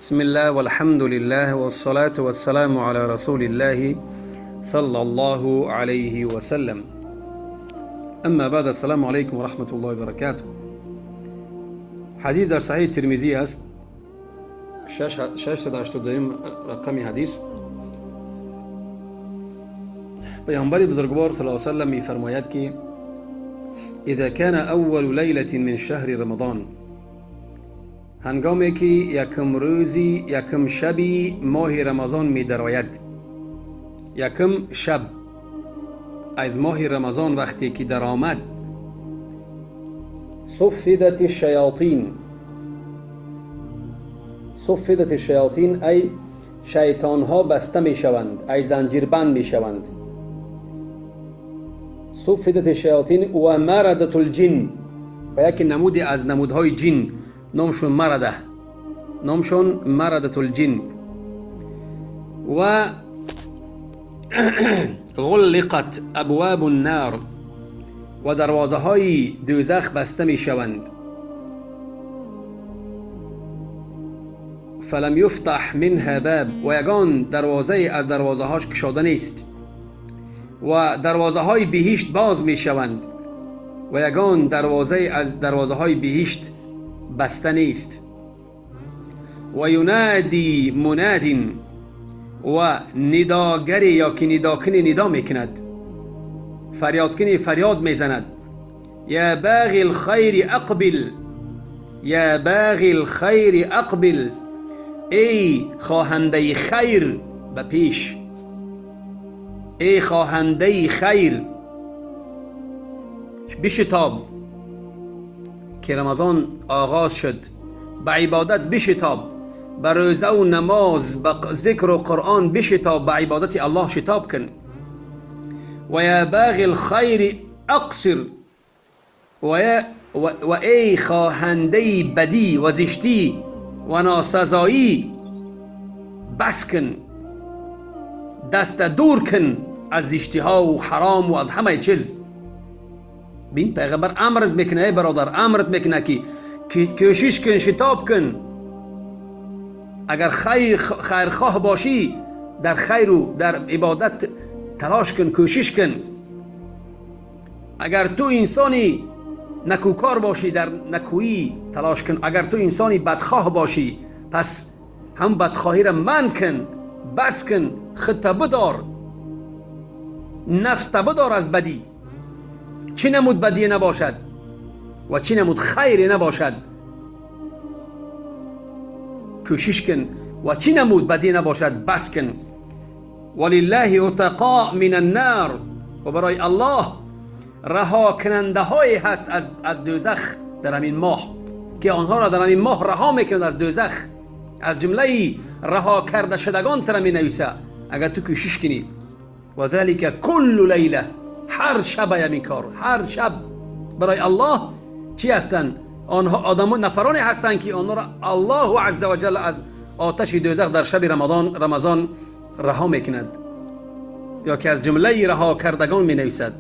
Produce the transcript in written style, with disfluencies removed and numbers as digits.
بسم الله والحمد لله والصلاة والسلام على رسول الله صلى الله عليه وسلم. اما بعد، السلام علیکم و رحمت الله و برکاته. حدیث در صحیح ترمذی است، 682 رقم حدیث. پیامبر بزرگوار صلی الله علیه و سلم می‌فرماید که اذا كان اول لیلة من شهر رمضان، هنگامی که یکم روزی یکم شبی ماه رمضان می درآید، یکم شب از ماه رمضان وقتی که درآمد، صفدت الشیاطین، صفدت الشیاطین ای شیطان ها بسته می شوند، ای زنجیربند می شوند. صفدت الشیاطین و مردت الجن، و یک نمود از نمودهای جن نامشون مرده، نامشون مردت الجن. و غلقت ابواب النار، و دروازه های دوزخ بسته می شوند. فلم یفتح منها باب، و یگان دروازه از دروازه هاش کشاده نیست. و دروازه های بهشت باز می شوند و یگان دروازه از دروازه های بهشت بسته نیست. و ینادی مناد، و نداگری یا که نداکنی ندا میکند، فریادکنی فریاد میزند. یا باغی الخیر اقبل، یا باغی الخیر اقبل، ای خواهنده خیر به پیش، ای خواهنده خیر بشتاب که رمضان آغاز شد، به عبادت بشتاب، به روزه و نماز، به ذکر و قرآن بشتاب، به عبادت الله شتاب کن. و یا باغی الخیر اقصر، و ای خواهنده بدی و زشتی و ناسزایی بس کن، دست دور کن از زشتی ها و حرام و از همه چیز. بین پیغمبر امرت میکنه، ای برادر امرت میکنه که کوشش کن، شتاب کن. اگر خیرخواه باشی در خیر و در عبادت تلاش کن، کوشش کن. اگر تو انسانی نکوکار باشی در نکویی تلاش کن. اگر تو انسانی بدخواه باشی پس هم بدخواهی را من کن، بس کن، خودت بدار، نفس بدار از بدی. چی نمود بدی نباشد و چی نمود خیری نباشد، کوشش کن. و چی نمود بدی نباشد بس کن. ولله اتقاء من النار، و برای الله رها کننده های هست از دوزخ در همین ماه، که آنها را در همین ماه رها میکند از دوزخ. از جمله رها کرده شدگان تر می نویسه اگر تو کوشش کنی. و ذلك کل لیله، هر شب همین کار، هر شب برای الله چی هستند؟ آنها آدم نفرانی هستند که آنها را الله عز وجل از آتش دوزخ در شب رمضان رها میکند، یا که از جمله رها کردگان می نویسد.